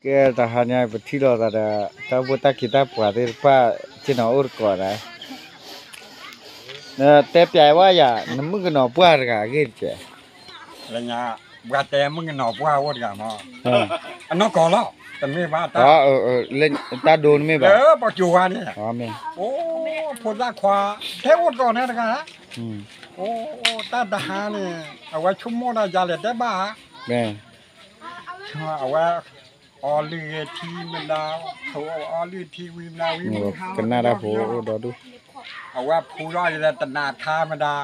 ကဲတဟါညါ ပထံၣ်လိာ်သးဒီး တၢ်အိၣ်ဖှိၣ်တၢ်ခံးတၢ်ပှၤသ့ၣ်တဖၣ် ဆ့ၣ်နီၤအိၣ်တကိးဒီး တဲပျးဝဲယၤ နမုၣ်ကနီၤပှၢ်တဂၤအဂ့ၢ်တကဲး လၢညါ ပှၤတဲမုၣ်ကနီၤပှၢ်အိၣ်တဂၤမး အနီၢ်ကီၢ်လီၤ တမ့ၢ်ဘၣ်တၢ် တၢ်ဒိန့ၣ်မ့ၢ်ဘၣ် လၢပှၤကၠိၤဝါန့ၣ် အိၣ်ဖိသၣ်ခွါ ထဲအိၣ်တကိးန့ၣ်တဂၤ အိၣ်တၢ်တဟါန့ၣ် အဝဲဆိကမိၣ်တၢ်ယၤလဲၣ်တဲဘၣ်ဧါ အဝဲ အီလုၢ်ဂ့ၤထံမတၤ ထိးအီလုၢ်ထံဝံၤမတၤဝံၤမုၢ်ဟါ ကနၣ်တၢ်ဖိအိၣ်ဒီဒူၣ် အဝဲဖူထီၣ်ယၤတနၤခါမတၤ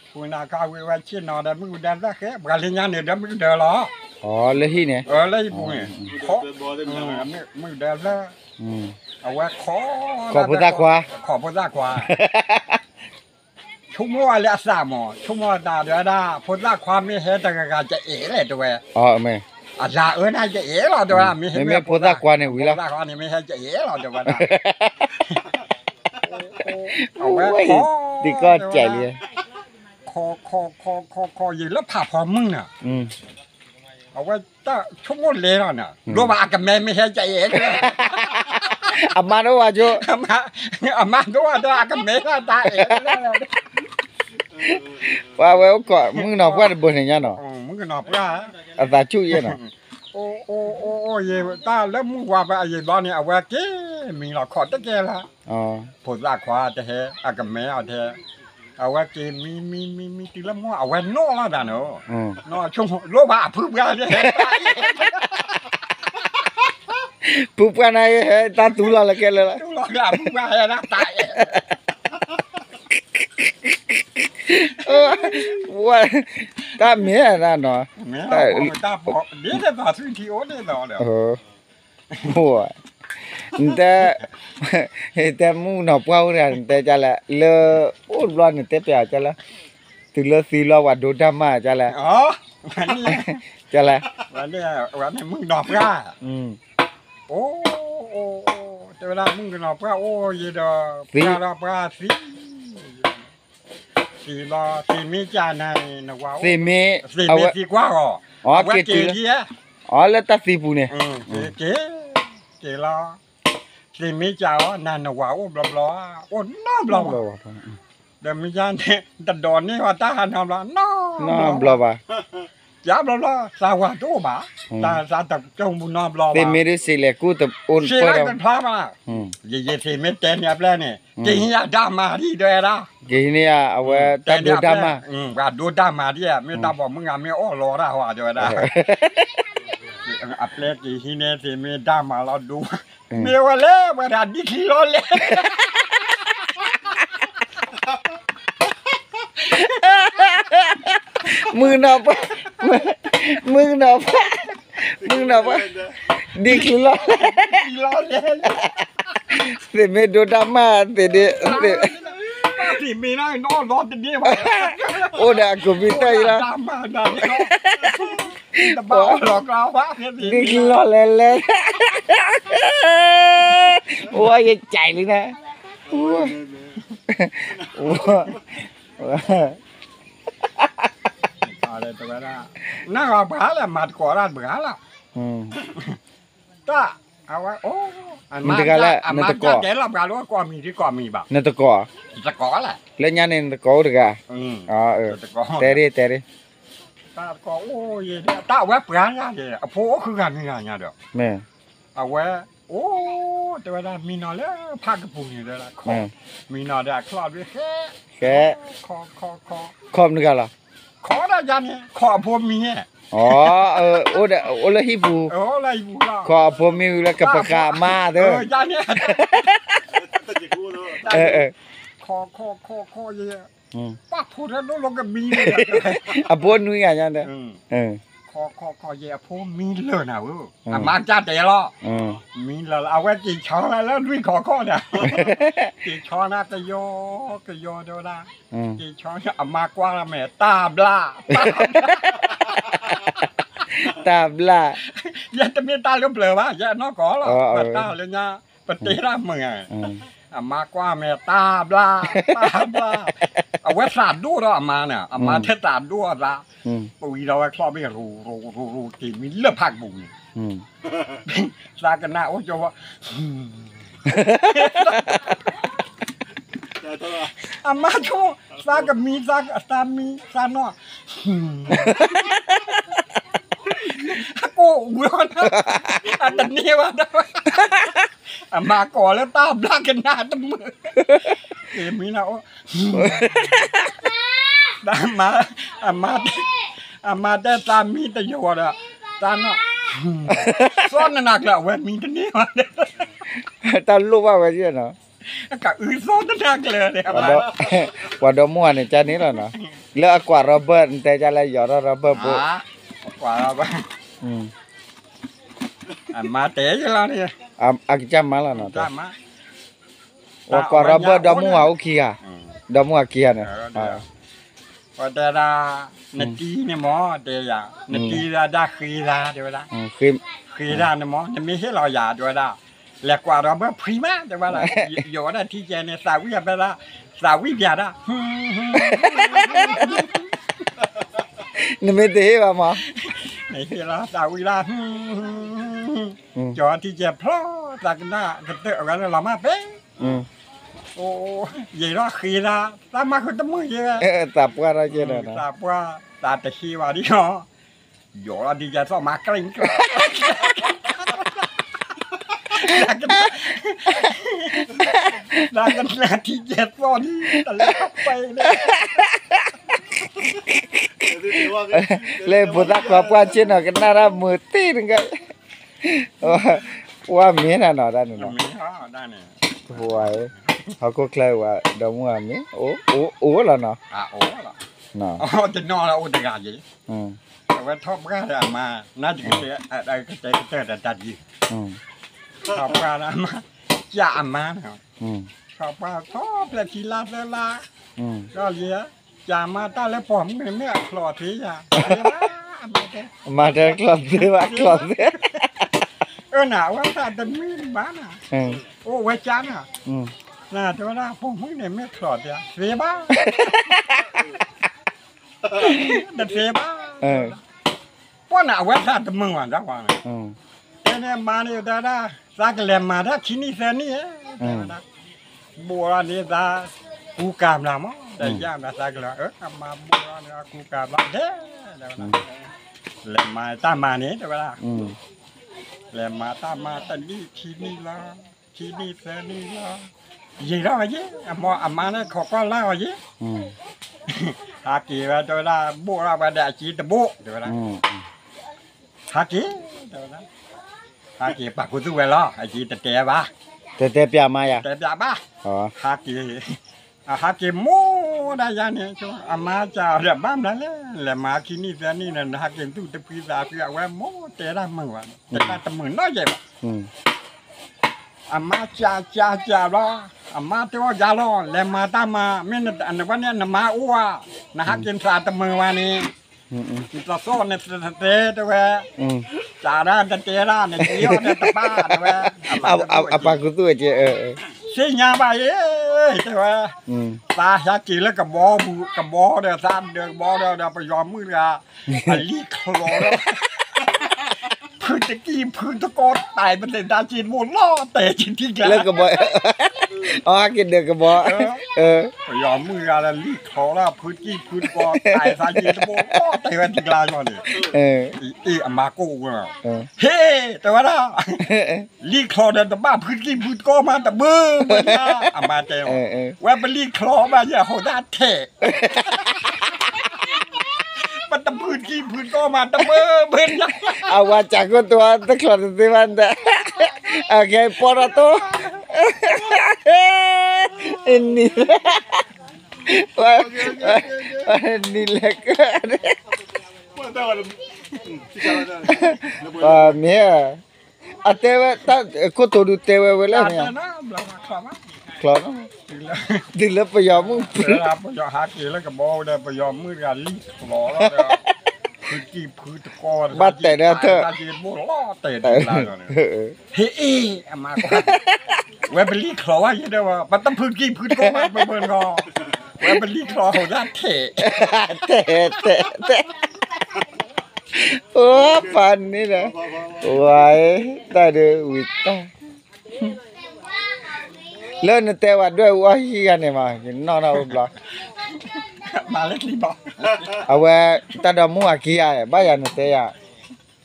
ဖူနၤခါဝံၤဝဲဆ့ၣ်နီၤဒီးမုၣ်ကဒၢသၢဃဲ ပှၤလၢညါန့ၣ်ဒီးမုၣ်ကဒၢလီၤ အီ လၢဟံၣ်န့ၣ် လၢဟံၣ်ပူၤန့ၣ် မုၣ်ကဒၢသၢ အဝဲခိး ခိးဖိသၣ်ခွါ ခိးဖိသၣ်ခွါ ဆိကမိၣ်ဝဲလၢအသးမး ဆိကမိၣ်အသးဒီးဝဲဒၣ် ဖိသၣ်ခွါမ့ၢ်ဟဲတဂၤဂၤ ယအဲၣ်လဲၣ်တဲဝဲ အသးအၢန့ၣ်ယအဲၣ်လီၤတဲဝဲဒၣ် မ့ၢ်ဟဲမ့ၢ်ဖိသၣ်ခွါန့ၣ်ဝံၤလီၤ ဖိသၣ်ခွါန့ၣ်မ့ၢ်ဟဲယအဲၣ်လီၤတဲဝဲဒၣ် အဝဲ ဒ်ကီၢ်ကဲးလံ ခိးခိးခိးခိးခိး ယံာ်လၢဖးဖီမုၢ်န့ၣ် အဝဲတၢ်ဆိကမိၣ်လဲၤလီၤန့ၣ် ဒိဘၣ်အကမဲမ့ၢ်ဟဲကအဲၣ် အမါဒိဘၣ်ကၠိ အမါဒိဘၣ်ဒီးအကမဲလၢတၢ်အဲၣ် ပှၤဝဲအိၣ်ကိး မုၣ်ကနီၤပှၢ်တဘိန့ၣ်ညါနီၤ မုၣ်ကနီၤပှၢ် အသးဆူၣ်ယဲၢ်နီၤ အိၣ်အိၣ်အိၣ်အိၣ်ယံာ် တၢ်လၢမုၢ်ဝါပှၤအယံာ်ဘျီန့ၣ် အဝဲက့ၤမံလီၤခီၣ်တကဲလၢ ဖိသၣ်ခွါတဟဲ အကမဲအီၤတဟဲ အဝဲက့ၤမံမံမံမံတုၤလၢမုၢ် အဝဲနီၣ်လီၤသးန့ၣ် နီၣ်ဆိကမိၣ် လိၣ်ဘၣ်အဖုပှၢ်န့ၣ် ဖုပှၢ်န့ၣ်ဟဲ တၢ်သူလီၤလၢကဲလၢ သူလီၤလၢအဖုပှၢ်ဟဲဒၣ်တၢ်အဲၣ် တၢ်မ့ၢ်ဒၣ်နီၤ နတဲ နတဲမုၣ်ကနီၤပှၢ်အိၣ်တဂၤ နတဲဒ်လဲၣ် လၢ အိၣ်တဘျီန့ၣ် တဲပျးဒ်လဲၣ် တုၤလၢသံလီၤပှၤဒိတၢ်မၤဒ်လဲၣ် ဒ်လဲၣ် မုၣ်ကနီၤပှၢ် အိၣ် တဲဝဲဒၣ်မုၣ်ကနီၤပှၢ်အိၣ်ယံာ်ဒီး ပှၢ်ဒီးပှၢ်သံ သံလီၤ သံမ့ၢ်ကၢ်န့ၣ် နဝၤအိၣ် သံမ့ၢ် သံမ့ၢ်သံကွၢ်အီၤ အဝဲက့ၤလံ အီလၢတၢ်သံပူၤန့ၣ် က့ၤ က့ၤလီၤ သံမ့ၢ်ကၢ်အီၤ နၤနဝၤအိၣ်ဘျီဘျီ အိၣ်နီတဘျီဘၣ် ဒီးမ့ၢ်ယါန့ၣ် တဒိးန့ၢ်ဝဲတၢ်ဟးနီတဘျီ နီတဘျီဘၣ် ကၢ်ဘျီဘျီ သးဝၤတအိၣ်ဘၣ် သးတကၠိၢ်မူနီတဘျီဘၣ် သံမ့ၢ်ဒုးစံးလဲၣ်ကူၣ်တအိၣ်ပၢၢ်ဒီး စံးလၢတဖျါဘၣ် ယယသံမ့ၢ်တဲန့ၢ်အပျဲၢ်န့ၣ် က့ၤဟံးယၤဒၣ်မၤဒံးတဲဝဲဒၣ် က့ၤဟံးန့ၢ်ယၤ အဝဲတၢ်ဒိတၢ်မၤ ပှၤဒိတၢ်မၤဒံး မ့ၢ်တၢ်ပိာ်မုၣ်ဂၤမ့ၢ်အီၣ်လီတၢ်ဟီတဲဝဲဒၣ် အပျဲၢ်က့ၤဟံးန့ၢ်သံမ့ၢ်ဒၣ်မၤလီၤဒိ မ့ၢ်ဝဲလဲၣ် ပှၤတၢ်ဒ်ခံလီၤလဲၣ် မုၣ်ကနီၤပှၢ် မုၣ်ကနီၤပှၢ် မုၣ်ကနီၤပှၢ် ဒ်ခံလီၤလဲၣ် သ့ၣ်မ့ၢ်ဒိတၢ်မၤ သ့ၣ်ဒ် အိၣ်ဒီးအကီၢ်ပံတၢ်အံၤလီၤ ဒ်ခံလီၤလဲၣ်လဲၣ် အိၣ်ယကၠဲးလံန့ၣ် နဂၤပှၤလၢမၤတကိးတၢ်တဂၤလီၤ တၢ် အဝဲ အိၣ် မတၤတဂၤလဲၣ် နတကိး နတကိး တကိး လၢညါန့ၣ် နတကိးအိၣ်တဂၤ တဲဒၣ် တဲဒၣ် တၢ်တကိးအိၣ်ယဲ တၢ်အဝဲပှၤညါန့ၣ် အဖိအိၣ်ဃုဂၤနွံဂၤညါဒီး မ့ၢ် အဝဲ အိၣ် တဲဝဲဒၣ် မံနီၤလၢဖးကပူၤန့ၣ် တဲဝဲဒၣ် မံနီၤဒီးအချီၣ်ဒုးဃဲ ဃဲ ခီ ခီ ခီ ခီမနုၤဂၤလီၤ ခီဒၣ်ယါန့ၣ် ခီအဖိမံ အိၣ်ဒီး အိၣ်လၢဟံၣ်ပူၤ ခီအဖိမံဝံၤလၢကပဃးအမါသၢ ခီ ခီ ခီ ခီ ယဲ ပၢ်ဖိထဲဒိၣ်လီၤကမံ အဖိနွံဂၤညါဒီး ခီ ခီ ခီ ယဲအဖိမံလၢာ်နၤဧၢ အမါကၢ်တဲလီၤ မံလၢာ်လၢ အဝဲက့ၤဆီလၢလွံၢ်ခီခီဒီး က့ၤဆီနၤကယီကယီတဲဝဲဒၣ် က့ၤဆီ အမါကွၢ်လီၤမဲာ် တၢ်ဘျၣ် တၢ်ဘျၣ် ယဲတမ့ၢ်တၢ်လၢပျၢၤဘၣ် ယဲအနီၢ်ကီၢ်လီၤ ပတၢ်လၢညါ ပတဲတၢ်မုာ်ဧါ အမါကွၢ်မဲာ်တၢ်ဘျါ, တၢ်ဘျါ, အဝဲသးဒိၣ်ဒီးအမါန့ၣ်, အမါထဲသးဒိၣ်အသး, ပဝံၤဒီးဝဲချီၣ်ဘ့ၣ် ရိၤရိၤရိၤရိၤ တ့ၢ်မံလၢၢ်ဖးကပူၤန့ၣ်, သးကနၣ်အိၣ်ကၠီဝဲ, အမါဆိ, သးကမံ, သးမံ, သးနီၢ်, အကိၣ်ဝဲ, အတန့ၢ်ဘၣ်ဒီး, အမါကိးလၢတၢ်ဘျါကနၣ်တမုာ်, တ့ၢ်မံနၤအိၣ်, အမါ, အမါတဲသးမံတယိၤဒီး, သးနီၢ်, သီၣ်နနၤကျၢၤ အဝဲမံတန့ၢ်ဘၣ်, တၢ်လိၣ်ဘၣ်ဝဲဒ်နီၤ, ကအုသီၣ်နနၤကျၢၤ, ပှၤဒီမါန့ၣ် ကန့ၣ်လီၤနီၤ, လၢအကွၢ် Robert နတဲဒ်လဲၣ် ယီၤထီၣ် Robert ဘိ, ကွၢ် Robert, အမါတဲယလီၤန့ၣ်, အကစၢ်မါလီၤနီၤ, ပှၤကွၢ် Robert ဒီမါအိၣ်ခံဂၤ, ဒီမါခံဂၤန့ၣ်, ပတဲဒၣ်, နတံၤန့ၣ်မ့ၢ်တဲယၤ, နတံၤဒၣ်ဃ့သးတဲဝဲဒၣ်, ဃ့သးန့ၣ်မ့ၢ် နမ့ၢ်ဟ့ၣ်လီၤယၤတဲဝဲဒၣ်, လဲၤကွၢ်ဒီးဘၣ်ဖှံမးတဲဝဲဒၣ်, ယိၤဝဲဒၣ်ထံကဲန့ၣ် သးဝံၣ်အဘဲဒၣ်, သးဝံၣ်ပျးဒၣ်, နမ့ၢ်တဟ့ၣ်ဘၣ်မး, နဟ့ၣ်လီၤသးဝံၣ်ဒၣ်, ကၠီထံကဲဖျီ, သးကနၣ်ကတၢၢ်အဂၤလၢလီၤမၢ်ပဲ, ယံာ်ထီၣ်ဃ့သး, သးမၤဃုာ်တမုာ်ယဲ, သးပှၢ်ထီၣ်ကဲဒီး, သးပှၢ်, သးတဟ့ၣ်ဘၣ်ဒ်နီၤ, ယိၤလီၤဒ်ယဲသီၣ်မၤကျဲ, သးကနၣ်ထံကဲသီၣ်ဒ်, တလဲၤပှဲၤလၢ လၢပှၤသးကွၢ်ပှၢ်က့နီၤ ကနၣ်တၢ်မုာ်တ့ၢ်တဂၤ, ဝဲမ့ၢ်နၤနီၤတၢ်န့ၣ်နီၤ, ပဝဲ, ဟီၣ်ခိၣ်ချၢဝဲ ဒီမါမ့ၢ်, အိၣ်လီၤနီၤ, တနီၤလၢအိၣ်တဂၤယဲ, အဝဲထီၣ်ပှၢ်ဒီးအမါ, နကတဲ, ကတဲကတၢၢ်ဒီးတၢ်ဒ်, ထီၣ်ပှၢ်ဒီးအမါ, ကးအမါန့ၣ်, ထီၣ်ပှၢ်ထီၣ်ဖျဲၣ်ခံလါသၢလါ, ဒီးလံ, ကးမါတၢ်လၢပိာ်မုၣ်န့ၣ်မ့ၢ်အချီၣ်သ့ယၤ, မၤတဲချီၣ်သ့ဘၣ်ချီၣ်သ့, အၢနၤ အဝဲသးတမုာ်ဘၣ်နၤ, အိၣ်ဝဲကးနၤ, နတဲဝဲဒၣ်ပိာ်မုၣ်န့ၣ်မ့ၢ်ချီၣ်သ့, သ့ဘၣ် တသ့ဘၣ်, ပှၢ်န့ၣ် အဝဲသးတမုာ်ဘၣ်ဒၣ်ပှၢ်န့ၣ်, တဲန့ၣ်မါန့ၣ်တဲဒၣ်, သးကလဲၤမၤတၢ်ခံနံၣ်သၢနံၣ်, ဘိးလီၤန့ၣ်သး, ကူကၤဘျါမး, တယၢ်ဘျါသးကလဲၤ, မၤဘိးလီၤန့ၣ်ကူကၤဘျါဒဲး, လဲၤမၤတၢ်မၤန့ၣ်တဲဝဲဒၣ်, လဲၤမၤတၢ်မၤတနံၣ်ခံနံၣ်လီၤ, ခံနံၣ်သၢနံၣ်လီၤ, ယံာ်ထီၣ်ဝဲယဲ, အမါန့ၣ်ခိးကွၢ်လၢ်အီၤယဲ, ဟးက့ၤဝဲတဲဝဲဒၣ် ဘိးလီၤဝဲဒီးအစ့တဘိးတဲဝဲဒၣ်, ဟးက့ၤ, တဲဝဲဒၣ်, ဟးက့ၤပာ်ခူသူၣ်ဝဲလီၤ အစ့တတဲဘၣ်, တတဲပျးမါယၤ, တဲပျးဘၣ်, ဟးက့ၤ, အဟးက့ၤမိၢ်ဒၣ်ယၤန့ၣ်, အမါစံးဒီးဘၣ်မနုၤလဲၣ်, လဲၤမၤခံနံၣ်သၢနံၣ်န့ၣ် နဟးက့ၤသူၣ်တဖှံသးဖှံ အဝဲမိၢ်တဲတၢ်မုာ်ဘၣ်, တတၢ်တမုာ်နီတယဲၢ်ဘၣ် အမါစံးစံးစံးဘျီ, အမါတဲအီၤယၤလီၤ လဲၤမၤတၢ်မၤ, မ့ၢ်နဝဲန့ၣ်နမါအိၣ်ဧါ, နဟးက့ၤနသးတမုာ်ဘၣ်န့ၣ်, နတသီၣ်နတတဲတဲဝဲ, စးဒၣ်တတဲဒၣ် နက့ၤအီၤဒီးတဘၣ်တဲဝဲ, အပာ်ခူသူၣ်ဝဲက့ၤ, သ့ၣ်ညါဘၣ်အံၤ, တဲဝဲ, သးဟဲက့ၤလၢကဘီပူၤ ကဘီဒီး သးဒၢးကဘီဒီး ဒီးပယီၤမုၣ်တဂၤ အလံၣ်ချီဒီး ဖုတကံၢ်ဖုတကီတဲာ် ပသ့ၣ်တၢ်စ့တဘိလီၤတဲာ်က့ၤထံကျါ, အက့ၤဒၢးကဘီ, ပယီၤမုၣ်တဂၤလၢလံၣ်ချီလီၤ ဖုတကံၢ်ဖုတကီတဲာ်သးစ့တဘိလီၤတဲာ်ဝဲထံကျါလီၤန့ၣ်, အ့ၣ် အမါကိၣ်ဝဲ, ဟ့ၣ် တဲဝဲဒၣ် လံၣ်ချီဒီးတဘၣ်ဖုတကံၢ်ဖုတကီမးတဘၢဘၢညါ, အမါတဲအီၤ, ဝဲပလံၣ်ချီဘၣ်ယဲၢ်ဟိးဒၣ်ထဲး ပတဖုတကံၢ်ဖုတကီမးတဘၢဘၢညါ, အဝဲစးခိၣ်တိၤတချီတသ့ဘၣ်, အကဲပီၢ်ထီၣ်တိၤ, နံၤ, နံၤလဲၤကၢ, မ့ၢ် အတဲဝဲ တၢ်ခိၣ်တိၤဒုးတဲဝဲဝဲလၢန့ၣ်, ချီ, တုၤလၢပယီၤမုၣ်, ပယီၤဟးက့ၤလၢကဘီဒီး ပယီၤမုၣ်တဂၤလံၣ်ချီလီၤဒီး ဖုတကံၢ်ဖုတကီ, ဘၣ်တဲာ်ဒီးထၢၣ်, ဘိၣ်လီၤတဲာ်ဒီးလၢန့ၣ်, ဟ့ၣ်အ့ၣ် အမါကိၣ် ဝဲပလံၤချီဝဲယဲဒီး ပတဖုကံၢ်ဖုကိၢ်ဝဲပမုၢ်ဂီၤ, ဝဲပလံၤချီဟိးဒၣ်ထဲး, ထဲး, ထဲး, ထဲး, အိၣ်ဖးန့ၣ်ဒီး, ဝဲ, တၢ်ဒုးဝံၤတၢ် လၢနတဲဝဲဒွဲၣ်အူအီၣ်ဟံၣ်ဂၤန့ၣ်မး ယနီၢ်နီၢ်အိၣ်ဘျီ, အဝဲ, တၢ်ဒီမုၢ်အခံဂၤ ဘၣ်ယၤနတဲယၤ,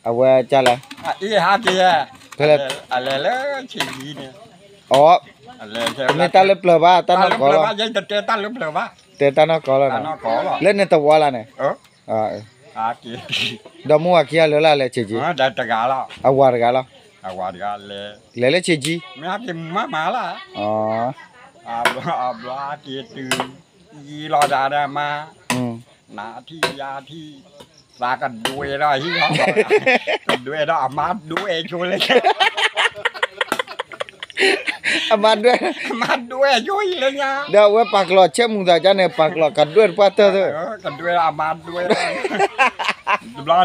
အဝဲကလဲၣ်, အ့ၣ်ဟးက့ၤ, ဖဲလဲၣ်, အလဲၤလၢဆံးယံၤန့ၣ်, အိ, မ့ၢ်တၢ်လၢပျၢၤဘၣ် တၢ်နီၢ်ကီၢ်လီၤ, တၢ်လၢပျၢၤဘၣ်, တၢ်နီၢ်ကီၢ်လီၤ, လၢနတဝီလၢ်န့ၣ်, ဒီမုၢ်အခံဂၤလၢလၢ်လဲၤဆံးယံၤ, အဝၤတဂၤလီၤ, လဲၤလၢဆံးယံၤ, မ့ၢ်ဟးက့ၤမၤမၤလၢ်, အဘျီက့ၤတုၤ, ယံၤလီၤဒၣ်ဒၣ်မၤ, နထံၣ်ယထံၣ်, သးကဒွဲဒီးဟံၣ်လီၤ, ကဒွဲဒီးအမါဒွဲဆိလၢညါ, အမါဒွဲ, အမါဒွဲဆိလၢညါ, ဒီးအဝဲပာ်ကျိာ်ဆဲးမူသးကန့ၣ် ပာ်ကျိာ်ကဒွဲတပှၢ်တၢၢ်သၢ, ကဒွဲဒီးအမါဒွဲ, တဘျီ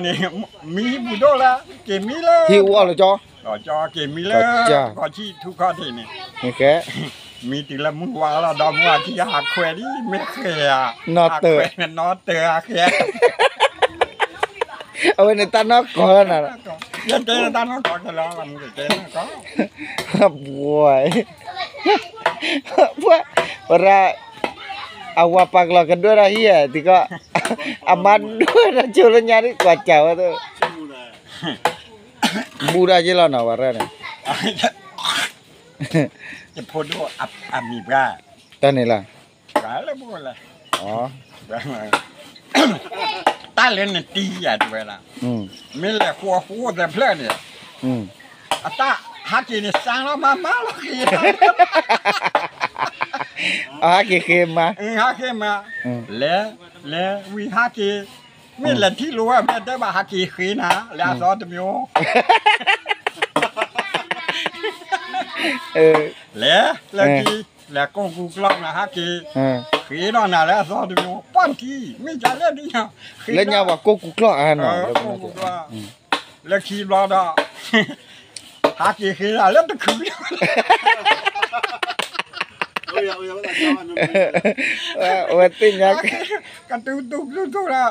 န့ၣ်, မံဟံၣ်ပူၤဒိၣ်လၢ, က့ၤမံလၢ, ဟံၣ်အူအီၣ်လၢကၠီ ကၠီက့ၤမံလၢ, ကီၢ်ဆံၣ်ထူခီၣ်ထံးန့ၣ်, မံတုၤလၢမုၢ်ဝါလီၤ ဒီမုၢ်အခံဂၤဟးခွဲးဒ်မ့ၢ်ဃဲၤဧါ, နီၢ်တၢၤ, နီၢ်တၢၤအဃဲၤ, အဝဲန့ၣ်တၢ်နီၢ်ကီၢ်လီၤနၤ, ယတဲတၢ်နီၢ်ကီၢ်ကလီၤ, ပှၤ, ပှၤ, ဝဲဒၣ်, အဝၤပာ်ကျိာ်ကဒွဲဒီးဟံၣ်ဧါ တံၤကီၢ်, အမါဒွဲဒီးဆိလၢညါဒ်ကွၢ်စၢ်ဝဲသၢ ဘူးဒၣ်ယ့ၢ်လီၤနီၤ ဝဲရဲၣ်န့ၣ်, ယဖိဒိၣ်အမံၤပှၢ်, တၢ်န့ၣ်လၢ, ပှၤလၢဘူးလၢ, တၢ်လၢနတံၤယၤတဝဲလၢ, မ့ၢ်လဲၤဃိဃိသဖျၢၣ်န့ၣ်, အတၢ်ဟးက့ၤန့ၣ် စၢလီၤမၤမၤလီၤဃ့, အဟးက့ၤဃ့မၤ, ဟးက့ၤမၤ, လဲၤ, လဲၤဝံၤဟးက့ၤ, မ့ၢ်လဲၤထံၣ်လိာ်ဝဲ မ့ၢ်တဲဘၣ်ဟးက့ၤဃ့နၤ လၢအသီတမံၤ, လဲၤ, လဲၤက့ၤ, လဲၤကိးကူကျီၢ်နၤဟးက့ၤ, ဃ့ဒီးနၤလၢအသီတမံၤ, ပှၢ်ထံ, မ့ၢ်ယၤလဲၣ်ဒ်ညါ, လၢညါပှၤကိးကူကျီၢ်အါနီၤ, လၢညါပှၤကိးကူကျီၢ်, လၢခံဘျီဒီး, ဟးက့ၤဃ့နၤလၢတခု, အဝဲသ့ၣ်ညါ, ကတူတူတူတူဒီး,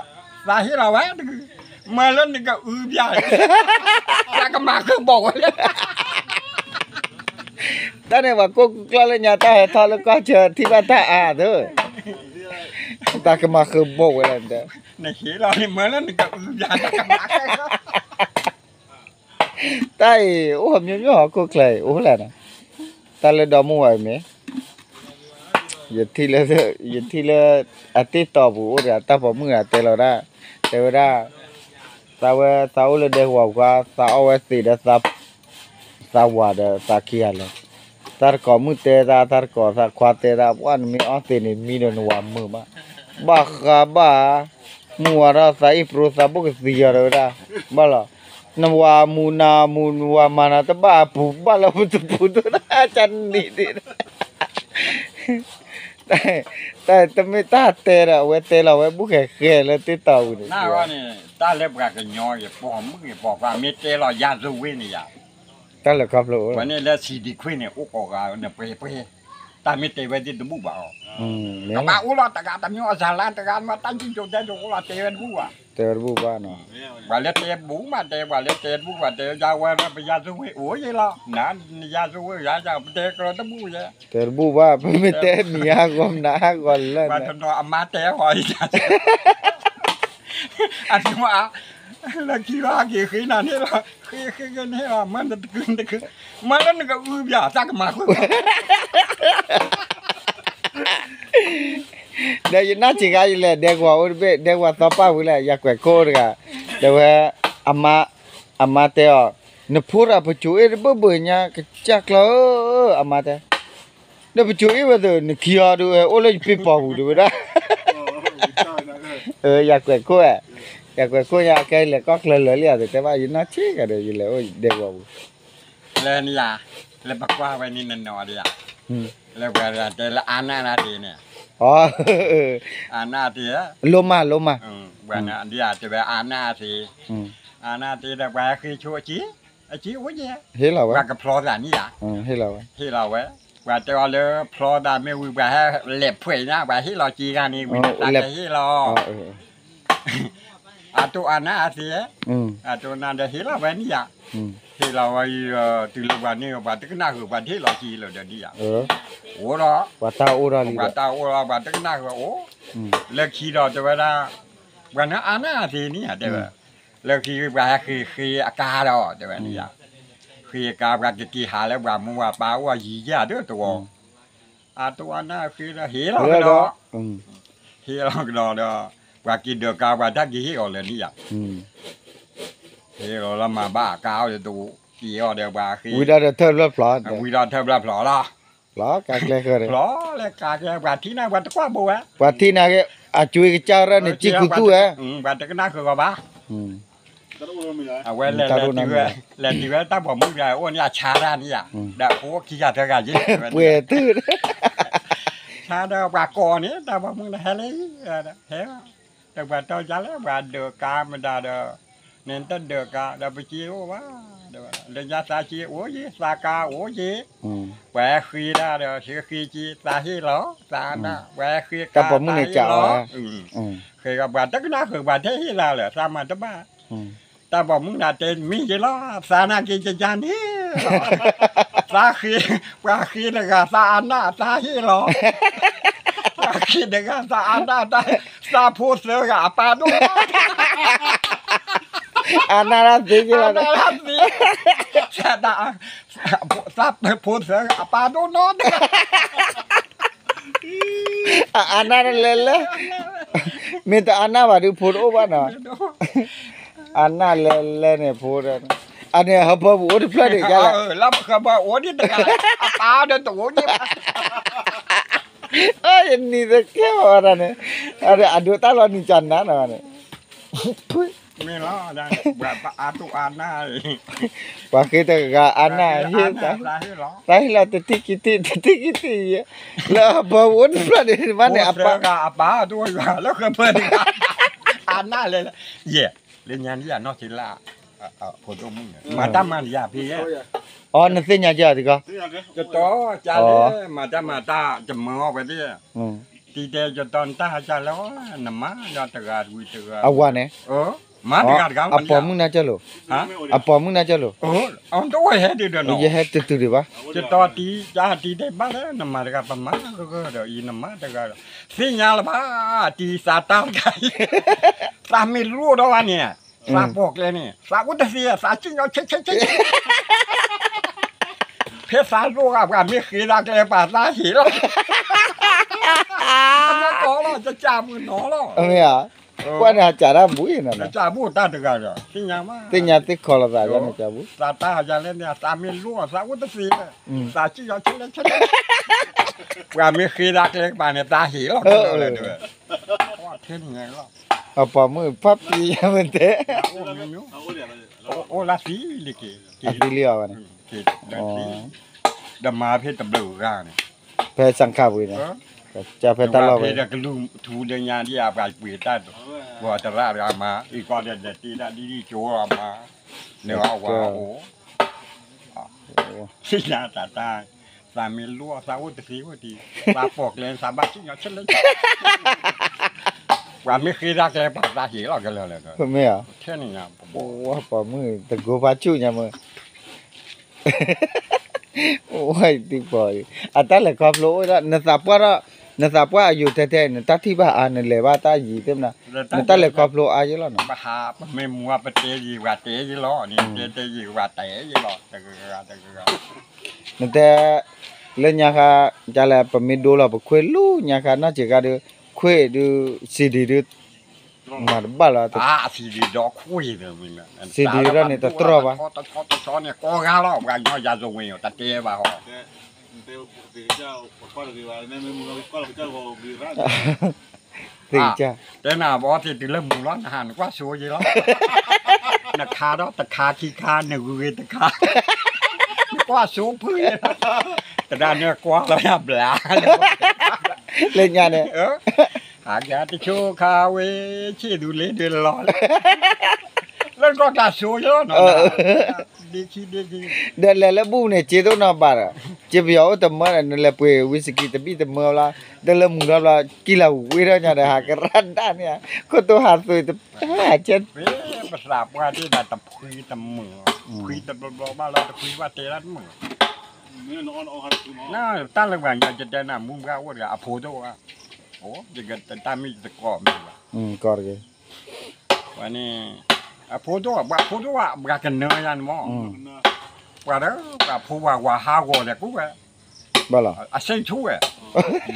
သးဟ့ၣ်လီၤဝဲတခု, မၤလၢနကအုဘၣ်, တၢ်ကမၤဃုာ်ဘီၣ်ဝဲလၢ တၢ်န့ၣ်ပှၤကိးကူကျီၢ်လၢညါတၢ်ဟဲထီၣ်လၢကီၢ်ဆၢထံၣ်ဘၣ်တၢ်အါသၢ, တၢ်ကမၤဃုာ်ဘီၣ်ဝဲလၢ, နဟ့ၣ်လီၤန့ၣ်မၤလၢနကအုဘၣ်, တၢ်အံၤ အိၣ်မျိုးမျိုးဟီၣ်ခိၣ်ချၢအံၤ အိၣ်လၢန့ၣ်, တၢ်လၢဒီမုၢ်ဝၤအံၤမ့ၢ်, ယထံၣ်လၢ, ယထံၣ်လၢ, အတ့ၢ်တီၢ်ပူၤအိၣ်ဒီးတၢ်ပိာ်မုၣ်ဂၤတဲလီၤဒၣ်, တဲဝဲဒၣ်, သးဝဲ သးအိၣ်လၢဒဲကဝီၤပူၤ သးအီၣ်ဝဲသံးဒီး သးဝၤဒီးသးခံဂၤလီၤ, သးတကိးမုၣ်တဲသး သးတကိးသးခွါတဲသး ပှၢ်နမ့ၢ်အီၣ်သံးန့ၣ် မံဒီးနဝၤမုာ်မး, ဘၣ်ဃးဘၣ် မုၢ်ဝါထီၣ်သးအ့ၣ်ပရိသးဘိၣ်ကသံယီၤတဲဝဲဒၣ်, ဘၣ်လီၤ, နဝၤမူၤနၤမူၤ နဝၤမၤနၤတဘၣ်အပူၤ ဘၣ်လၢပတပူၤဒိၣ်ဒၣ် ကနံၤဒ့ၣ်, တၢ်တမ့ၢ်တၢ်တဲဒီး အဝဲတဲလီၤဝဲဘူၣ်ဃဲၤဃဲၤလၢတ့ၢ်တီၢ်ပူၤန့ၣ်, တၢ်လၢပှၤကညီ ယပိာ်မုၣ်ယပိာ်ခွါ မ့ၢ်တဲလီၤ ရာဇဝင် န့ၣ်ယၤ, တၢ်လၢခီဖျိအိၣ် ပှၤန့ၣ်လၢ စံးဒံးခွ့ၣ်န့ၣ် အိၣ်ကိးဂၤ နပှဲၤပှဲၤ, တၢ်မ့ၢ်တဲဝဲသ့ၣ်တဘူၣ်ဘၣ်အီၤ, တဘၣ်အိၣ်လီၤတဂၤ တမ့ၢ်အီၣ်စၢ်လါတဂၤ မ့ၢ်တၢ်စံၣ်စိၤတဲစိၤအိၣ်လီၤ တဲဝဲတဘူၣ်ဘၣ်, တဲဝဲတဘူၣ်ဘၣ်နီၤ, ပှၤလၢတဲဘူၣ်မး တဲပှၤလၢတဲတဘူၣ်ဘၣ် တဲယၤဝဲ ပရာဇဝင် အိၣ်ယ့ၢ်လီၤ, နရာဇဝင် ယၤယၤ ပတဲကလီတဘူၣ်ယဲ, တဲတဘူၣ်ဘၣ် ပမ့ၢ်တဲမံၤဟးဂီၤမနုၤဟးဂီၤလၢ, ပှၤတနီၤအမါတဲအီၤ အဒိၣ်အါ, လၢခံလီၤဟဲက့ၤဃ့နၤန့ၣ်လီၤ, ဃ့ဃ့ဃ့န့ၣ်လီၤ မၤနတကုတကု, မၤလၢနကအုဘၣ် တၢ်ကမၤဃုာ်ဘၣ် ဒီးယနၢ်စံးခါယလဲၤဒဲကဝီၤအိၣ်တဘ့ၣ် ဒဲကဝီၤသီပၢ်ဝံၤလဲၣ် ယၤကွဲးခိၣ်တဂၤ, ဒီးဝဲ, အမါ, အမါတဲအီၤ, နဖိတၢ်ပစိၤအ့ၣ်တဘၣ်ဘၣ်ညါ ကစၢ်ကျီဧၢ, အမါတဲ, ဒီးပစိၤအ့ၣ်ဝဲသ့ၣ် နခံအီၤဒုး အိၣ်လၢယပ့ၤပီၤပူၤဒုးဝဲဒၣ်, ယၤကွဲးခိၣ်, ယၤကွဲးခိၣ်ညါ ကဲလဲၤကီၢ်ချၢလၢာ်လံ အသးတဲဘၣ် ယနၢ်စံးခါဒီး ယလဲၤအိၣ်ဒဲကဝီၤပူၤ လၢနယၤ, လၢပကွၢ်ဝဲန့ၣ်နနီၤဒံးဧါ, လၢပှၤတဲလၢအါနၢ်နၢ်တ့ၢ်န့ၣ်, အါနၢ်တ့ၢ်, လိမၢ်လိမၢ်, ပှၤဒ်တဲဝဲအါနၢ်တ့ၢ်, အါနၢ်တ့ၢ်ဒီးပှၤဃ့ဆိအက့ၢ်, အက့အိၣ်ယဲ, ဟ့ၣ်လီၤဝဲ, ပှၤကဖျီသးန့ၣ်ဧါ, ဟ့ၣ်လီၤဝဲ, ဟ့ၣ်လီၤဝဲ, ပှၤတဲအီၤလၢဖျီသးမ့ၢ်ဝံၤ ပှၤဟဲလဲၤဖှဲးညါ ပှၤဟ့ၣ်လီၤက့ၤဂၤန့ၣ် ဝံၤတၢ်ကဟ့ၣ်လီၤ, အတိၢ်အါနၢ်အသ့, အတိၢ်နၢ်ဒီးဟ့ၣ်လီၤဝဲန့ၣ်ဧါ, ဟ့ၣ်လီၤဝဲအံၤဒီး တုၤလၢပှၤန့ၣ် ပှၤတကနၣ်ဃုာ် ပှၤတဟ့ၣ်လီၤက့ၤလၢၤဒီးန့ၣ်ဧါ, အိၣ်ဒီး, ပှၤတၢ်အိၣ်ဒီးလံ, ပှၤတၢ်အိၣ်ဒီး ပှၤတကနၣ်ဃုာ်အိၣ်, လၢခံဒီးတဲဝဲဒၣ်, ပှၤန့ၣ်အါနၢ်အသ့န့ၣ်ဧါ တဲဝဲ, လၢခံပှၤဟဲဃ့ဃ့အကါဒီး တဲဝဲန့ၣ်ဧါ, ဃ့အကါ ပှၤကက့ၤဟးလၢပှၤမိၢ်ပှၤပၢ်အိၣ်အယံၤယဲၢ်ဒၣ်တဝီ, အတိၢ်အါနၢ်ဃ့ဒီးဟ့ၣ်လီၤကဒီး, ဟ့ၣ်လီၤကဒီးဒီး, ပှၤက့ၤဒၢးကါ ပှၤတၢ်က့ၤဟ့ၣ်အီၤလၢၤန့ၣ်ဧါ, ဟ့ၣ်လီၤလၢမၤဘၣ်အကါအီၤဒီးတဝီ, က့ၤအီၤဒီးပှ�, ဝံၤဒီးထၢၣ်ဖျၢၣ်ဖျိး, ဝံၤဒီးထၢၣ်ဖျၢၣ်ဖျိးလီၤ, ဖျိးလၢကါကျဲ ပှၤထံၣ်န့ၣ် ပှၤတကွၢ်ဘိဝဲ, ပှၤထံၣ်န့ၣ်က့ၤ အကွ့ကစၢ်ရၢၣ်န့ၣ် စံၣ်ကူသူဝဲ, ပှၤတကနၣ်ဃုာ်ဂီၤဘၣ် အဝဲလဲၤလဲၤတုၤဝဲ, လဲၤတုၤဝဲတၢ်ပိာ်မုၣ်တဂၤအိၣ်န့ၣ် အဆါတၢ်န့ၣ်ဧါ, ဒီးဖိခံဂၤသၢဂၤယ့ၢ်, ပှဲၤတုၤ, ဆါဒီးပှၤကိးန့ၣ် တၢ်ပိာ်မုၣ်န့ၣ်ဟဲလံ, ဟဲ, ဒီးပှၤတဲယၤလၢပှၤဒၢးကါမတၤဒီး, နတဒၢးကါဒီးပစ့အိၣ်ဘၣ်, လၢညါသးစ့အိၣ်ယ့ၢ် သးကါအိၣ်ယ့ၢ်, ပှၤဟဲဃ့တၢ်ဒီး ဟဲဃ့က့ၤ သးဟ့ၣ်လီၤ, သးနၢ် ပှၤဟဲဃ့ကါ သးဟ့ၣ်လီၤ ဃဲၤကီးပှၤတကနၣ်ဃုာ် ပှၤတဟ့ၣ်သးလၢၤ သးမၤတဘၣ်, တၢ်ပိာ်မုၣ်နၤတဲမ့ၢ်ယ့ၢ်လီၤ, သးနာ်က့ၤယယၤန့ၣ်လီၤ, သးဃ့, ပှၤဃ့တဂၤ သးအနၢ် သးဟ့ၣ်လီၤ, ပှၤဃ့တဂၤ သးအနၢ် သး, သးဖိသၢဂၤအပၢ်ဒိၣ်နီၤ, အနၢ်တၢ်သ့ယ့ၢ်လီၤ, အနၢ်တၢ်သ့, သး, သးဖိသၢဂၤအပၢ်ဒိၣ်နီၤတဂၤ အအနၢ်တလဲၤလဲၣ်, မ့ၢ်တအနၢ်ဘၣ်ဒုးဖိတအိၣ်ဘၣ်နီၤ, အနၢ်လဲၤလဲၣ်န့ၣ်ဖိဒီး, အန့ၣ်ဟၢဖၢပူၤအိၣ်တဖျၢၣ်န့ၣ် ကလၢ, လၢဟၢဖၢပူၤအိၣ်ဒံးတဂၤ, အပၢ်ဒီးတအိၣ်ဒံးဘၣ်, ယနံၤသကဲအီၤဒၣ်န့ၣ်, အဒိးတၢ်လီၤနံၤကနၤနီၤန့ၣ် မ့ၢ်လီၤ, ပှၤအါတိၢ်အါနၢ်, ပှၤဃ့တဂၤအါနၢ်, သးဟ့ၣ်လီၤ တထံၣ်ခံထံၣ် တထံၣ်ခံထံၣ်ယဲ, လၢဟၢဖၢပူၤအိၣ်တဖျၢၣ်န့ၣ် မ့ၢ်န့ၣ်အပၢ်, အပၢ်ဒိၣ်ယွၤလၢဟၢဖၢတဂၤ, အနၢ်လဲၤလဲၣ်, ယဲ, လၢညါန့ၣ်ယနီၢ်ဆံးလၢ, ဖိဒိၣ်မုၣ်န့ၣ် မၤတၢ်မၤလၢယၤဖဲယဲ, အီ နသ့ၣ်ညါကၢ်တကီ, ယတီကၢ်လၢ, မၤတၢ်မၤတၢ် ယမၢအီၤဝဲသ့ၣ်, တံၤတဲယတီနတၢ်ဟးကၢ်လၢ, နမၤဒီးတဂၤဝံၤတဂၤ, အဝၤန့ၣ်, မၤတဂၤတဂၤ, အပိာ်မုၣ်နၢ်ကၢ်လိၤ, အပိာ်မုၣ်နၢ်ကၢ်လိၤ, အတအိၣ်ဟဲဒ်ဒီးနီၤ, ယဟဲတုၤတုၤဒံးဘၣ်, ယတီတံၤ, ယတံၤတဲဘၣ်လၢနမၤတဂၤ ပမၤဂၢၢ်ဂၢၢ်ဒီးအံၤနမၤတဂၤဒီး, သ့ၣ်ညါလၢၤဘၣ်, တံၤသးတၢ်တဂၤအံၤ, သးမ့ၢ်လိၣ်ဒီးဝဲန့ၣ်, သးပိာ်ကျဲန့ၣ် သးအိၣ်တသ့ သးစံၣ်ညီၤဆ့ဆ့ဆ့ဆ့ ဖဲသးလိၣ်ဂၤ ပှၤမ့ၢ်ဃ့သးကျဲပှၤသးဟ့ၣ်လီၤ, အနီၢ်ကီၢ်လီၤ ကစၢ်မုၢ်နီၤလီၤ, မ့ၢ်ဧါ, ကွၢ်န့ၣ် အစးတၢ်ဘူၣ်အံၤနီၤ, ကစၢ်ဘူၣ်တၢ်တဂၤဒီး သ့ၣ်ညါမး, သ့ၣ်ညါသ့ၣ်ခီလီၤသးယါန့ၣ် ကစၢ်ဘူၣ်, သးတၢ်ယါလဲၣ်န့ၣ် သးမ့ၢ်လိၣ် သးအိၣ်တသ့, သးစံၣ်ညီၤဆ့ဆ့ဆ့ ပှၤမ့ၢ်ဃ့သးကျဲပှၤန့ၣ် သးဟ့ၣ်လီၤ, ထဲန့ၣ်လီၤ အပိာ်မုၣ်ဖးပံယါမ့ၢ်တဲ, အိၣ်လၢသံလံက့ၤ, အသံလံအီၤဘၣ်န့ၣ်, ဒီးမၤဖဲတဘျုးဂၤန့ၣ်, ဖဲစၣ်ခါပူၤန့ၣ်, ကဖဲတၢ်လီၢ်ဝဲ, ကလူးထူဒီးညါဒ်အပှၤကွံာ်တၢ်ဒိး, ဝဲတရၣ်တဂၤမၤ, အံၤကီၢ်ဒီးတ့ဒၣ်ဒ်ဒ်ကၠိအမၤ, န့ၣ်အဝၤအိၣ် သ့ၣ်ညါတၢ်တၢ်, သးမ့ၢ်လိၣ် သးအိၣ်တသ့အိၣ်တံၢ်, သးပိာ်ကျဲ သးဘၣ်စံၣ်ညီၤဆ့လဲၣ်, ပှၤမ့ၢ်ဃ့သးကျဲ ပှၤသးဟ့ၣ်လီၤကလၢာ်လၢာ်, မ့ၢ်ဧါ, ထဲန့ၣ်ညါ, ပပိာ်မုၣ်တကိးဖးဆူၣ်ညါမ့ၢ်, ဝဲတံၢ်ပီၤ, အတၢ်လဲၤခီဖျိအိၣ်ဒီး နသးပှၢ်ဒီး, နသးပှၢ်အယိာ်ထဲထဲ နတၢ်ထံၣ်ဘၣ်အါ နလဲၤဘၣ်တၢ်ယံၤသ့ၣ်မနၤ, နတၢ်လဲၤခီဖျိအါယဲလီၤနီၤ, ပမ့ၢ်မူပတဲယံၤ ပှၤတဲယံၤလီၤ, နတဲတဲယံၤ ပှၤတဲယံၤလီၤ, တဂၤတဂၤ နတဲ, လၢညါခါ, ကလဲၣ် ပမ့ၢ်ဒိလီၤ ပခွဲးလူၤညါခါ နီၢ်စ့ၢ်ကါဒုး, ခွဲးဒုး, စံးဒံးဒုး, မၤတဘၣ်လီၤ, စံးဒံးဒီးန့ၣ်တတြီၢ်ဘၣ်, တဆီတဆီန့ၣ် ကိးဂၤလီၤ ပှၤညီယၤ တဝ့ၢ်တတဲဘၣ်ဟီ သ့ၣ်ကစၢ်, တဲနၤဘီသ့ၣ်တုၤလၢမူၤလီၤ နဟးနကွၢ်စိယ့လီၤ, နခါဒီးတခါခံခါ နဂုၤဂ့ၤတခါ, နကွၢ်စိဖုယ့လီၤ, တဒၣ်န့ၣ်ကွၢ်လီၤယဘျါ, လၢညါန့ၣ်, ဟးကတဆိခါဝဲ, ဆ့ၣ်ဒူလ့ဒုးလီၤ, လၢနကွၢ်ကျါစိယ့လီၤနီၤ ဒီးလဲၤလၢဘူၣ်န့ၣ် စ့တအိၣ်နီတဘ့ၣ်ဒီး, စ့ပယီၤအိၣ်တမၢဒီး နလဲၤပှ့ၤဝံစကံတဘံၣ်တမၢဘျီ, ဒီးလၢမုာ်ထီၣ်ဘျီ ကံၢ်လၢဝ့ၢ်ထီၣ်ညါဒီး ဟးကရၣ်ဒၣ်န့ၣ်, ခိၣ်တိၢ်ဟးသွံၣ်တဟးကဲ, ပသးပှၢ်ဒ်ဒၣ်တဖှံတမုာ်, ဖှံတဘျီဘျီဘၣ်လီၤ တဖှံဘၣ်တဲဒၣ်တမုာ်, တၢ်လၢပှၤညီယတဲနၤ မူဘၣ်အိၣ်တဂၤ အဖိဒိၣ်ဧါ, ယကတၢ်မ့ၢ်ယတကိးမ့ၢ်ဘၣ် ကီတဂ့ၤ ဝဲန့ၣ်, အဖိဒိၣ်, ပှၤဖိဒိၣ်ဧါ, ပှၤကနၢယၤန့ၣ်မး, ပှၤဒီး ပှၤဖိပှၤဝၤဟးဂီၤဒီးကူၣ်ဝဲ, ဘၣ်လီၤ, အစ့ဆူၣ်ဝဲ,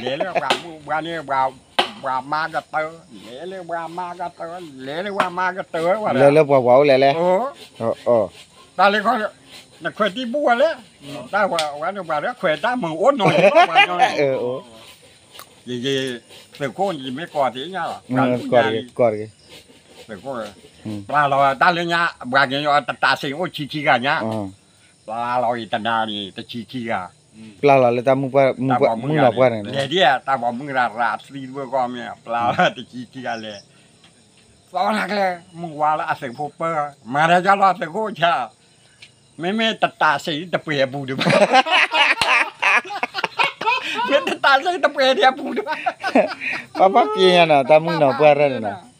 လဲၤလၢပှၤမုၣ်ပှၤန့ၣ်, ပှၤမါကတၢၢ်, လဲၤလၢပှၤမါကတၢၢ်, လဲၤလၢပှၤမါကတၢၢ်ဝဲ, လဲၤလၢပှၤဝၤအိၣ်လဲၣ်လဲၣ်, တၢ်လၢခီ, နခွဲးတံၢ်ဘူၣ်ဝဲလဲၣ်, တၢ်ဝဲန့ၣ်ပှၤဒီးခွဲးတၢ်မုာ်အိၣ်နီၤ, ယယ သုးခိၣ်ယမ့ၢ်ကိးသ့ၣ်ညါလီၤ, ပှၤလၢညါလံ, သုးခိၣ်, ပျၢ်လီၤတၢ်လၢညါ, ပှၤကညီ တတးဆံးအိၣ်ဆံခံဂၤညါ, ပျၢ်လီၤအံၤတနၤန့ၣ် တဆံခံဂၤ, ပျၢ်လီၤလၢတၢ်မုၣ်နီၢ်ပှၢ်န့ၣ်, လဲၤဒ်တၢ်ဘီမုၢ်ဂၤရၤသံတဘျီကီၢ်မ့ၢ် ပျၢ်လီၤတဆံခံဂၤလဲၣ်, သီနၤကျဲ, မုၢ်ဝါလၢအသုးဖိပၢ, မၤတၢ်ယါလီၤသုးခိၣ်ဆါ မ့မ့ၢ်တတးဆံးတပှဲၤအပူၤဒံးဘၣ်, မ့ၢ်တတးဆံးတပှဲၤဒံးအပူၤဒံးဘၣ်, ပှၤဘၣ်ပျ့ၤညါနီၤ တၢ်မုၣ်နီၢ်ပှၢ်ရၢန့ၣ်နီၤ,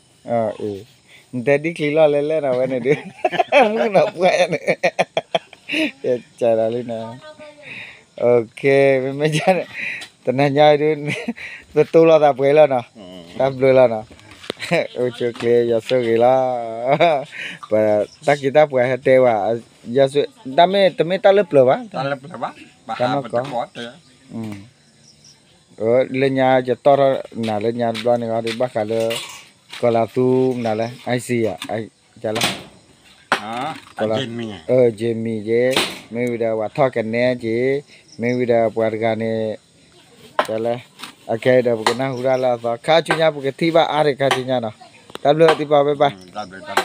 နတဲဒ်ချံလီၢ်လဲၣ်လဲၣ်နီၤ ဝဲန့ၣ်ဒုး, မုၣ်နီၢ်ပှၢ်န့ၣ်, ကဒီးလံနီၤ, မ့မ့ၢ် တနၤညါဒုး, ပတိၢ်လီၤသးပှဲၤလီၤနီၤ, တၢ်ဘျုးလီၤနီၤ, အိၣ်ဆူၣ်ချ့ယွၤဆိၣ်ဂ့ၤလီၤ, ပတၢ်က့ၤတၢ်ပှဲၤဟဲတဲဝဲ, တၢ်မ့ၢ်တမ့ၢ်တၢ်လၢပျၢၤဘၣ်, တၢ်နီၢ်ကီၢ်, လၢညါယတီၢ်ထီၣ်နၤလၢညါတဘျီန့ၣ်ဒီး ဘၣ်ဃးလၢ ကီၤလၤသူမနုၤလဲၣ် I C ဧါ, လဲၣ်, ကီၤလၤ, Jamie က့, မ့ၢ်ဝံၤဒီးပှၤထီၣ်ကနဲက့, မ့ၢ်ဝံၤဒီးပှၤတဂၤန့ၣ်, လဲၣ်, အခဲအံၤဒီးပကနၢ်ဟူတၢ်လၢအသီ ခါဆူညါပကထံၣ်ဘၣ်အါတခါဆူညါနီၤ, တၢ်ဘျုးသံပှၤဘၣ်ဘၣ်, တၢ်ဘျုး